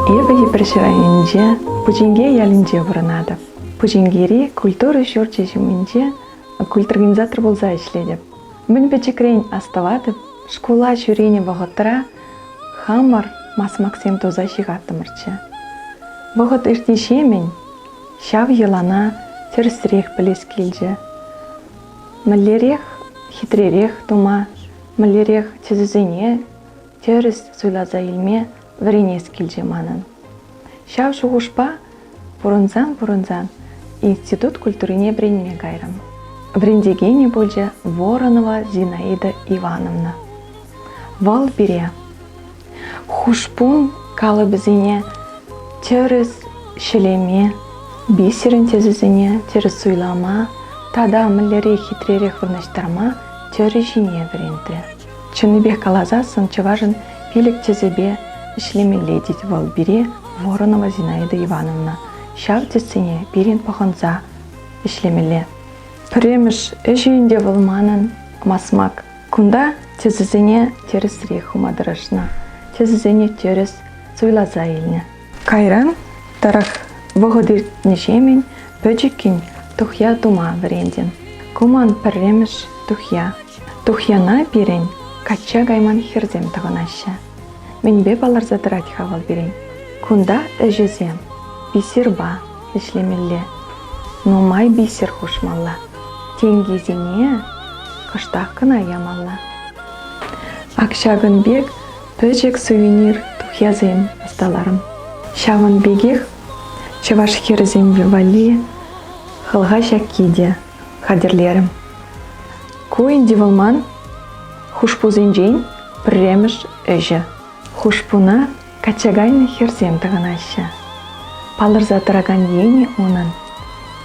Эпӗ Йӗпреҫ районӗнче Пучинке ялӗнче пурӑнатӑп. Пучинкери культура ҫурчӗ ҫумӗнче культорганизатор пулса ӗҫлетӗп. Мӗн пӗчӗкрен астӑватӑп, шкула ҫӳренӗ вӑхӑтра хамӑр масмаксем туса ҫыхаттӑмӑрччӗ. Вӑхӑт иртнӗҫемӗн ҫав йӑлана тӗрӗсрех пӗлес килчӗ. Мӗнлерех хитререх тума, мӗнлерех тӗсӗсене тӗрӗс суйласа илме вӗренес килчӗ манӑн. Ҫав шухӑшпа пурӑнсан-пурӑнсан институт культурине вӗренме кайрӑм. Вӗрентекенӗ пулчӗ Воронова Зинаида Ивановна. Вӑл пире хушпун калӑпӗсене тӗрӗс ҫӗлеме, бисерӗн тӗсӗсене тӗрӗс суйлама тата мӗнлерех хитререх вырнаҫтарма тӗрӗ ҫине вӗрентрӗ. Чӑннипех каласассӑн чӑвашӑн пилӗк тӗсӗпе ӗҫлемелле тет вӑл пире Воронова Зинаида Ивановна. Ҫав тӗссене пирӗн пӑхӑнса ӗҫлемелле. Пӗрремӗш ӗҫӗ ӗнтӗ вӑл манӑн масмак. Кунта тӗсӗсене тӗрӗсрех хума тӑрӑшнӑ, тӗсӗсене тӗрӗс суйласа илнӗ. Кайран тӑрӑх вӑхӑт иртнӗҫемӗн пӗчӗккӗн тухья тума вӗрентӗм. Ку ман пӗрремӗш тухья. Тухьяна пирӗн качча кайман хӗрсем тӑхӑнаҫҫӗ. Мӗнпе палӑрса тӑрать-ха вӑл пирӗн? Кунта ӗҫӗсем бисерпа ӗҫлемелле, нумай бисер хушмалла, тенкисене кӑштах кӑна ямалла. Ак ҫакӑн пек пӗчӗк сувенир тухьясем ӑсталарӑм. Ҫавӑн пекех чӑваш хӗрӗсем валли хӑлха ҫакки те хатӗрлерӗм. Ку ӗнтӗ вӑл ман хушпусенчен пӗрремӗш ӗҫӗ. Хушпуна качча кайнӑ хӗрсем тӑхӑнаҫҫӗ. Палӑрса тӑракан енӗ унӑн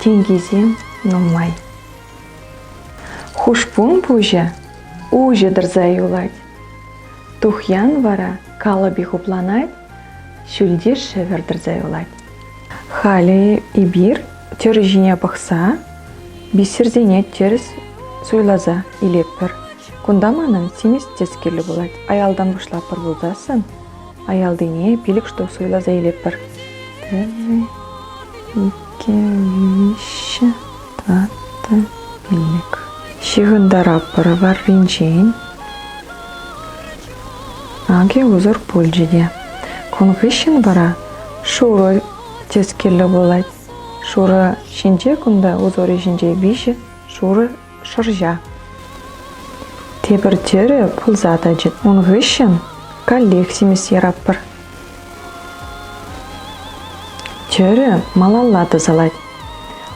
тенкисем нумай. Хушпун пуҫӗ уҫӑ тӑрса юлать. Тухьян вара калӑпӗ хупланать, ҫӳлте шӗвӗр тӑрса юлать. Халӗ эпир тӗрӗ ҫине пӑхса бисерсене тӗрӗс суйласа илетпӗр. Кунта манӑн симӗс тӗс кирлӗ пулать. Аялтан пуҫлатпӑр пулсассӑн аялтине пилӗк штук суйласа илетпӗр. Пӗрре, иккӗ, виҫҫӗ, тӑваттӑ, пилӗк. Ҫыхӑнтаратпӑр варринчен. Акӑ узор пулчӗ те. Кун хыҫҫӑн вара шурӑ тӗс кирлӗ пулать. Шурӑ ҫинче кунта узорӗ ҫинче виҫӗ шурӑ шӑрҫа. Тепӗр тӗрӗ пулса тӑчӗ. Ун хыҫҫӑн каллех симӗс яратпӑр. Тӗрӗ малалла тӑсӑлать.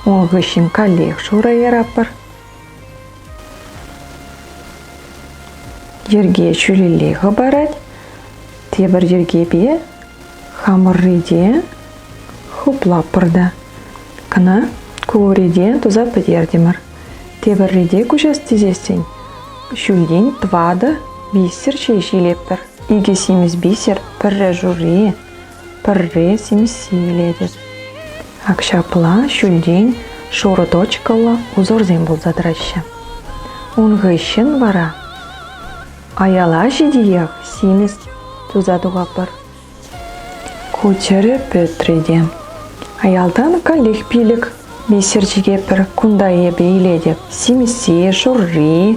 Ун хыҫҫӑн каллех шурӑ яратпӑр. Йӗрке ҫӳлелле хӑпарать. Тепӗр йӗркепе хамӑр рете хуплатпӑр та. Кӑна ку рете туса пӗтертӗмӗр. Тепӗр рете куҫас тесессӗн ҫӳлтен тӑватӑ бисер ҫеҫ илетпӗр. Икӗ симӗс бисер, пӗрре шурри, пӗрре симӗсси илетӗп. Ак ҫапла ҫӳлтен шурӑ точкӑллӑ узорсем пулса тӑраҫҫӗ. Ун хыҫҫӑн вара аяла ҫитиех симӗс туса тухатпӑр. Ку чӗрӗ пӗтрӗ те. Аялтан каллех пилӗк бисер чикетпӗр. Кунта эпӗ илетӗп симӗсси, шурри,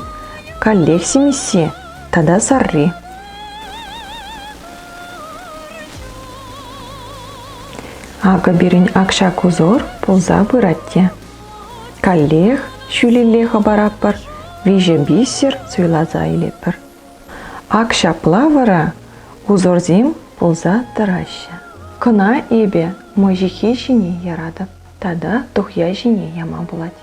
каллех симӗсси тата сарри. Акӑ пирӗн ак ҫак узор пулса пырать те. Каллех ҫӳлелле хӑпаратпӑр, виҫӗ бисер суйласа илетпӗр. Ак ҫапла вара узорсем пулса тӑраҫҫӗ. Кӑна эпӗ мӑйҫыххи ҫине яратӑп тата тухья ҫине яма пулать.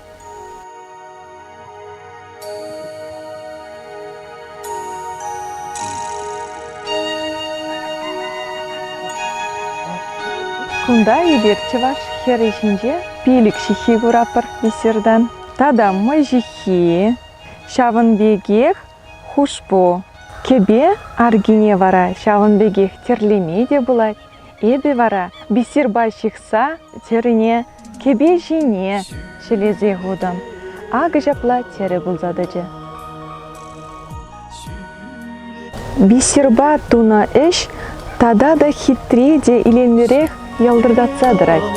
Кунта эпир чӑваш хӗрӗ ҫинче пилӗк ҫыххи куратпӑр бисертан. Тата мӑй ҫыххи, ҫавӑн пекех хушпу. Кӗпе аркине вара ҫавӑн пекех тӗрлеме те пулать. Эпӗ вара бисерпа ҫыхса тӗрӗне кӗпе ҫине ҫӗлесе хутӑм. Акӑ ҫапла тӗрӗ пулса тӑчӗ. Бисерпа тунӑ ӗҫ. Тата та хитре те илемлӗрех йӑлтӑртатса тӑрать.